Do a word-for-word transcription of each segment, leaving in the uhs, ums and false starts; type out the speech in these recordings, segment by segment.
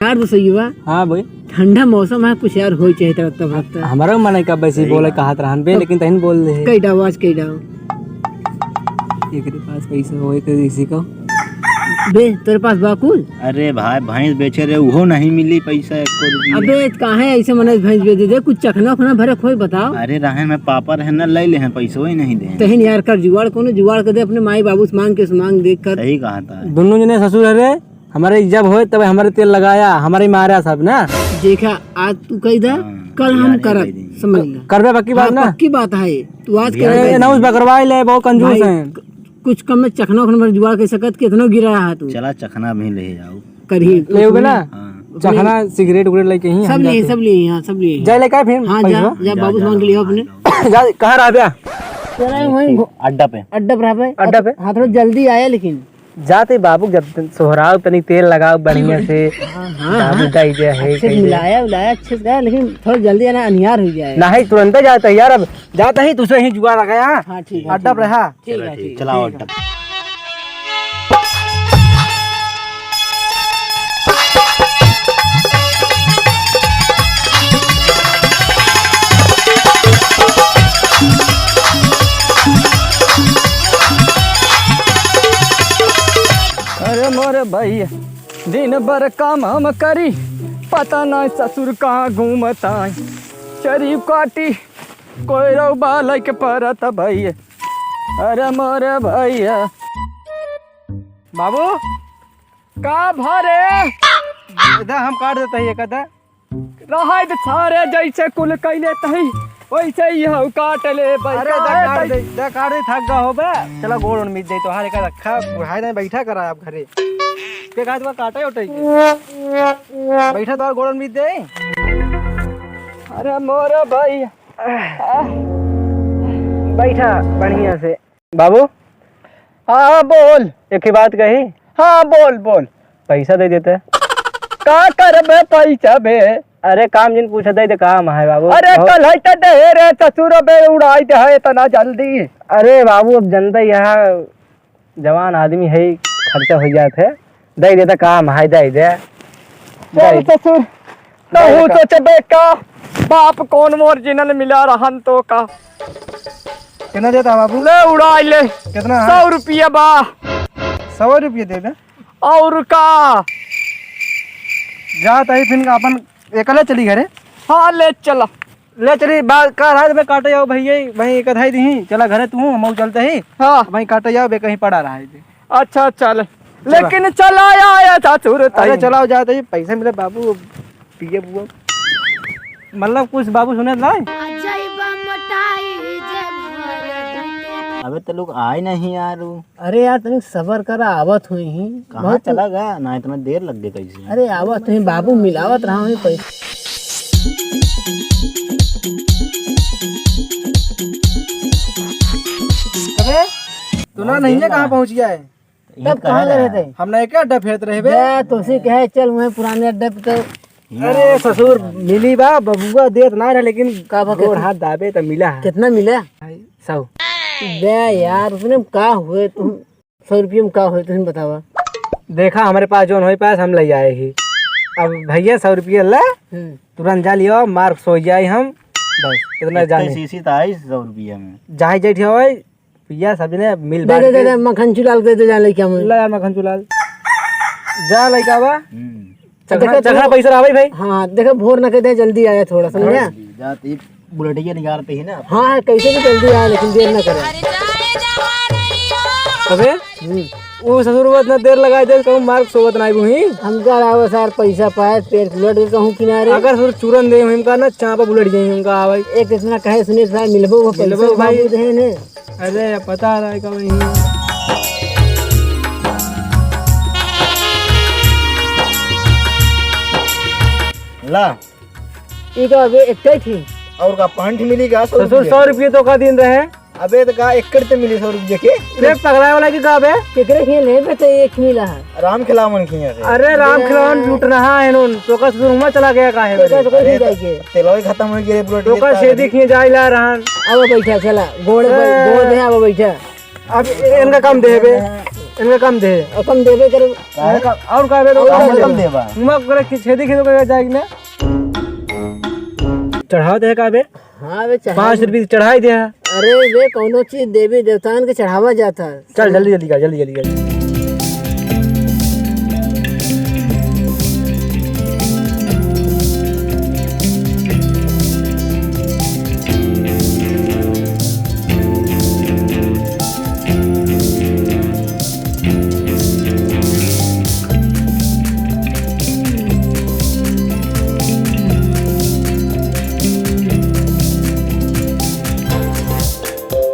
यार बसैया, हाँ भाई। ठंडा मौसम है, कुछ यार होई चाहे तरह तब लगता है। हमारा मन है कब वैसे ही सही बोले बात। कहत रहन बे, तो लेकिन तहिन बोल दे। कई डाव आज, कई डाव। एकरे पास पैसा होए के इसी का। बे, तोरे पास बा कुल? अरे भाई, भैंस बेचे रहे, उहो नहीं मिली पैसा एको रुपया। अबे, काहे ऐसे मने भैंस बेच दे? कुछ चखना उखना भरे खोई बताओ। अरे, रहे में पापड़ है ना, ले ले हैं, पैसो ही नहीं दे। तहिन यार कर जुगाड़, कोनो जुगाड़ कर दे, अपने माई बाबू से मांग के, से मांग दे कर। सही कहा था। दोनों जने ससुर है रे, हमारे जब होए तब हमारे तेल लगाया, हमारे मारा सब ना। देखा, आज तू कह दे, हाँ, कल हम यार, ये करब, कह दी। समझ ले। करबे पक्की बात हाँ, ना? पक्की बात है, तू आज भैया, कर ए, दे। ना उस बकरवाई ले, बहुत कंजूस भाई, हैं। क-, कुछ कम में चखना उखना भर जुगाड़ कर सकत, कितनो गिरा रहा तू। चला चखना भी ले जाओ। करही। ले उबे ना? हाँ। चखना, सिगरेट उगरेट लेके ही सब हम लिए, जाते। सब लिए, हाँ, सब लिए। जा लेके आए फिर हाँ, जा, पैसा। जा, जा, बाबू से जा, मांग के लिया अपने। जा, कहाँ रह गया? चला, वहीं घो-, अड्डा पे। अड्डा पे रह पे। अड्डा पे? हाँ, थोड़ा जल्दी आया लेकिन। जाते बाबू, जब सोहराव तनी तेल लगाओ बढ़िया से। हाँ, हाँ, बाबू हाँ। का इधर है, अच्छे से कहीं मिलाया, उलाया अच्छे से, लेकिन थोड़ा जल्दी आना, अनियार हो जाए। नहीं, तुरंत जाता है यार, अब जाता ही दूसरे ही जुगाड़ लगा यहाँ। हाँ, ठीक है, अड्डा ठीक पे है। रहा। ठीक चलो है, ठीक, ठीक, चलाओ ठीक है। अड्डा। अरे मोरे भैया, दिन भर काम हम करी, पता नाहीं ससुर कहाँ घूमत आए। चरी काटी, कोई रउबा लइके परत भैया। अरे मोरे भैया। बाबू, का भरे? इधर हम काट देते हैं, एक आधा। रहाई दे सारे, जैसे कुल कैले तही, वैसे ही हऊ काट ले, भाई, अरे, काहे दा काट तही? दे, दा काट दे, थक गा हो बे। चला, गोड़ उड़ मिद दे, तोहार एक रखा, बुढ़ाई नहीं, बैठा करा आप घरे। के कहा, तुका काटे उठे के? बैठा, तोहार गोड़ उड़ मिद दे। अरे, मोरे भाई। बैठा, बढ़िया से। बाबू। हाँ, बोल। एक ही बात कही। हाँ, बोल, बोल। पैसा दे देते। का करबे पैसा बे? अरे काम जिन पूछे दे दे, काम है बाबू। अरे बहुत कल है तो दे रे ससुर बे, उड़ाई दे है इतना जल्दी। अरे बाबू अब जनता यहाँ जवान आदमी है, खर्चा हो जात है, दे देता काम है, दे दे। चल दे। ससुर, दे तहू दे का। सोचबे का, बाप कौन मोर जिनन मिला रहन तो का। कितना देता है बाबू? ले उड़ाई ले। कितना है? सौ रुपया बा। सौ रुपया देबे? और का? जा तही फिन अपन एकले चली घरे। हाँ, ले चला। ले चली, बा-, का रात में काटे जाओ भैया, वहीं एक धाई दही। चला घरे तू, हम चलते ही। हाँ। वहीं काटे जाओ, बे कहीं पड़ा रहा है। अच्छा, चल। चला। लेकिन चला आया ससुर अरे तई। चलाओ, जाते ही पैसा मिले बाबू, पिए बुआ। मतलब कुछ बाबू सुने ना। अबे तो लोग आए नहीं यार, वो। अरे यार, तनी सबर करा, आवत हुई ही। कहाँ बहुत चला गया ना, इतना देर लग गया कैसे? अरे, आवत हुई, बाबू मिलावत रहा हुई पैसा। अबे, तू ना बहुत नहीं देर है, कहाँ लगा। पहुँच गया है? तब कहाँ गए थे? हम ना एक अड्डा फेरत रहे बे। जा, तोसी कहे, चल, वहीं पुराने अड्डे पे तो। अरे ससुर, मिली बा, बबुआ देत ना रहे, लेकिन का बा, गोड़ कितना? हाथ दाबे त मिला है। कितना मिला? सौ। बे यार, उसने का हुए तुम? सौ रुपये में का हुए, तुम बतावा। देखा, हमारे पास जोन होई पास, हम ले आए ही। अब भैया, सौ रुपये ले, हम्म। तुरंत जा लियो, मार सो जाए हम, बस, इतना इतने जाने। सीसी तो आई सौ रुपये में। जाए, जाए, ठीक है, भैया, सब ने मिल दे, बांट दे, दे, के दे, मक्खन चुलाल के दे, जा लइका में। ले यार, मक्खन चुलाल। जा लइका बा। हम्म। चखना, देखो, चखना थोड़ा पैसा रहा भाई, भाई। हाँ, देखो, भोर न के दे, जल्दी आया थोड़ा, समझा? हाँ, जा, तो ये बुलेटिया निकालते ही ना। हाँ, हाँ, कैसे भी जल्दी आया, लेकिन देर ना करे। अबे, हम्म। वो ससुर वो इतना देर लगाए दे, कहूँ मार्ग सोवत ना आइबू ही। हमका अलावा सार पैसा पाए, पेट फुलट के कहूँ किनारे। अगर ससुर चूरन दे, हमका ना चापा बुलट जाई, हमका आवे। एक इतना कहे सुने सार मिलबो, वो मिलबो पैसा भाई। बाबू दे ने। अरे, पता रहा है कब नहीं। ला। ई का अबे एक ही थी। और का पाँच मिली का? सौ ससुर, रुपये। सौ रुपये तो का दिन रहे? अबे, तो का एकड़ ते मिली सौ रुपये के? रे, पगला वाला की का बे? केकरे खिए लेबे तो एक मिला है। राम खिलावन खिए से। अरे, राम खिलावन लूट रहा है नून। तो का ससुर हुआ चला गया काहे तो का बे? ससुर अरे, खिए तो जाएंगे। तेलवे खत्म हो गया, बुलेट तो के का तार छेदी अभी। खिए जाइला रहन। अब बैठा, चला। गोड़ ए। गोड़ दे, अब बैठा। अब इनका काम देबे। इनका कम दे। और कम देबे करे। इनका और का बे तो और कम कम दे। देबा। मुआ करे कि छेदी खेदो करे जाए कि ना? चढ़ावा दे का बे? हाँ बे, चढ़ाई। पाँच रुपये चढ़ाई दे। अरे बे, कौनो चीज देवी देवतान के चढ़ावा जाता है। चल, जल्दी, जल्दी कर, जल्दी, जल्दी कर।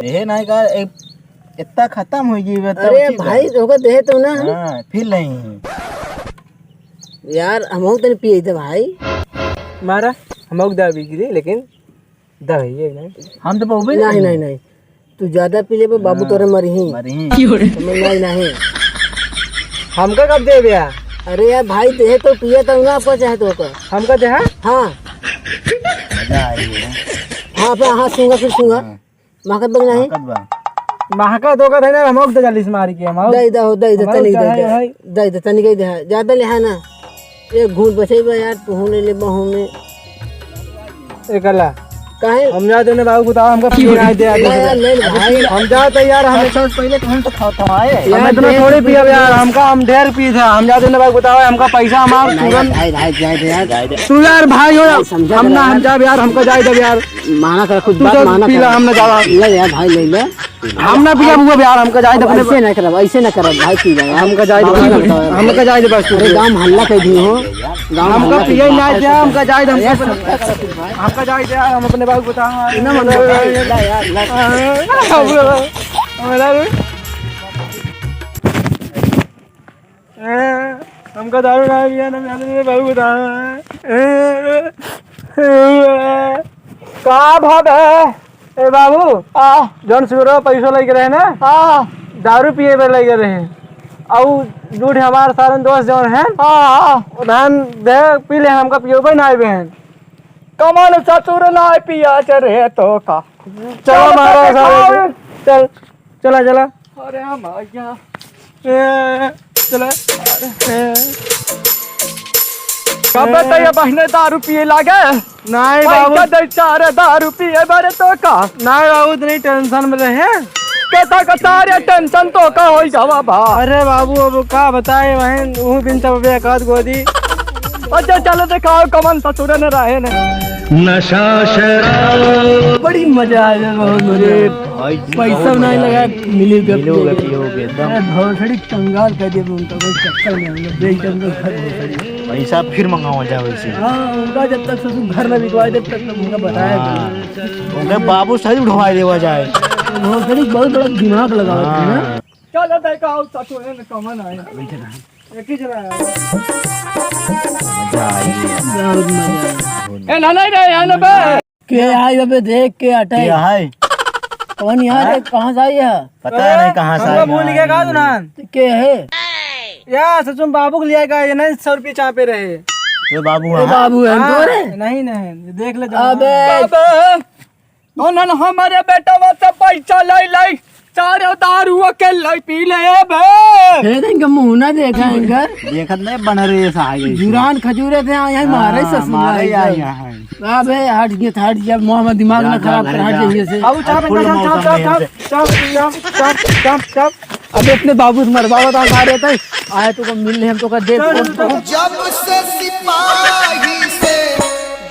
देहे नाहीं का, एक, इतना खतम होइ गई बे, तब अरे ठीक बा। भाई, तोहका देहे तो ना हम। हाँ, फिर नहीं। यार, हमहू तनी पिए दे भाई। मारा, हमहू दा बिगड़ी, लेकिन दा है ये नहीं। हम तो बहुबे नहीं, नहीं। नहीं, नहीं। तू ज्यादा पी लेबे, बाबू हाँ, तोरे मरही। मरही। समझ में आई नहीं। हमका कब देबे यार? अरे यार भाई, देहे तो पिए तो ना आपको चाहे तो का। हमका देहा? हाँ। मजा आई है। हाँ, अपना हाथ सूंघा, फिर सूंघा। हाँ। महकत बा कि नहीं? महकत बा। महकत होगा था ना, हम ओक दे जालिस मारी के, हम ओक। दे दे हो, दे दे, हमारे तनी दे चाहे दे। भाई। दे दे, तनी दे दे। ज्यादा ले है ना। एक घूंट बचे बा यार, तू ले ले, बहु में। ए कला। काहे? हम जाते ने बाबू, बताओ, हमका पिए ना दे, ना यार, ले ले भाई। हम जाते यार, हम अच्छा, पहले तो हम तो खा-, खवाए। हम यार, इतना देख, थोड़ी पिए यार, हमका, हम ढेर पी था। हम जाते ने बाबू, बताओ, हमका पैसा हमार ना, तुरंत। भाई, भाई, जाए दे यार। तू यार भाई हो, भाई, समझा हम ना, यार। हम जाब यार, हमका जाए दे यार। माना कर, खुद तू बात तो माना पी कर। ला, हम ना जावा। ले यार भाई, ले ले। हम ना पिया हुआ यार, हमका जाए दे अब अपने। ऐसे ना करब, ऐसे ना करब भाई, पी ले यार। हमका जाए दे बाबू बस। ना बताओ यार। हमका जाए दे बस तू। अरे गाँव में हल्ला कर दी हो। गाँव में हमका हल्ला कर पिए दी। ना दे, हमका जाए दे, अरे हमका समझा कर कुछ भाई। हमका जाए दे, हम अपने बाबू को बताओ। ना मन बताओ। ले यार, ले। हमारा रे। ए, हमका दारू ना पिया ना, मैं अपने बाबू को बताओ। ए, ए, का भाव है? ए बाबू, आ। जौन सुबह पैसो लेके रहे ना, आ। दारू पिए पर लेके रहे। अउ दूध हमार सारन दोस्त जौन है, आ। उन्हन दे पी ले, हमका पियोबे ना आइबे हैं। कमन ससुर ना पिया चरे तो का। चलो चल महाराज, चल। चल, चला, चला। अरे मैया। ए, चला। ए। कब ए। तैया बहने दारू पिए लागे? नहीं भाई बाबू। का दे चार दारू पिए बारे तो का? नहीं बाबू, इतनी tension में रहे। कथा कथा रे tension तो का होई जावा बा। अरे बाबू, अब का बताए, वहीं ऊ दिन तब बे एकाध गोदी। अच्छा, चलो देखाओ, कमन ससुर न रहे न। नशा शराब। बड़ी मजा आ गया, बहुत मजा। अरे भाई, पैसा बहुत नहीं मजा लगा, आया। मिली गप मिलो गप हो गया, एकदम। अरे, भोसड़ी कंगाल कर दिया उनका, कोई चक्कर नहीं, हम लोग बेच के हम लोग घर भोसड़ी। पैसा फिर मंगावा जाए वैसे। हाँ, उनका जब तक ससुर घर न बिकवाए, जब तक उनका बताया हाँ। नहीं। उनके बाबू सही उठवाए देवा जाए। भोसड़ी बहुत बड़ा दिमाग लगा होता है ना। हाँ। चलो, देखा हो, ससुर है ना, कमन आए। एक ही जना है। मजा आई। बहुत मजा आया। ए, ना, नहीं रे, यहाँ ना बे। के आई बे, देख के हटे। के आई? कौन यहाँ हाँ? रे, कहाँ से आई है? पता नहीं कहाँ से हमको आई भूल है। गया का दुल्हन? के है? या सचुम बाबू के लिए का, ये नहीं सौ रुपये चापे रहे। ये बाबू ए, है? बाबू है हाँ, तो रे? नहीं, नहीं, देख ले जरा। अबे। अबे। उन्हन हमरे बेटवा से पैसा ले ले, चारो दारू अकेले पी ले बे। फेर इनका मुँह ना देखा इनकर। देखत नहीं बन रहे ऐसा है ये। जुरान खजूरे थे, यहाँ मारे हाँ, ससुर मारे भाई यहाँ, का। यहाँ है। अबे हट गए, हट गया, मुँह में दिमाग ना जा, जा, खराब कर, हट जा। जाइए से। अब चाप, अब फुल चाप, मौसम चाप, में चाप, इनसे। चाप, चाप, चाप, चाप। अबे अपने बाबू से मरवावत आ, आ रहता है। आए तो को मिल ले, हम तो का दे दो। जब से सिपाही से,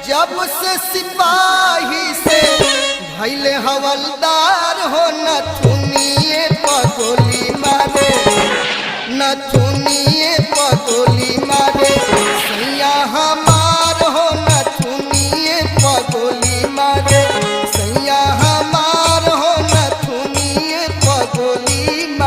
जब से सिपाही से भइले हवलदार हो, नथुनिए पर गोली मारे, नथुनिए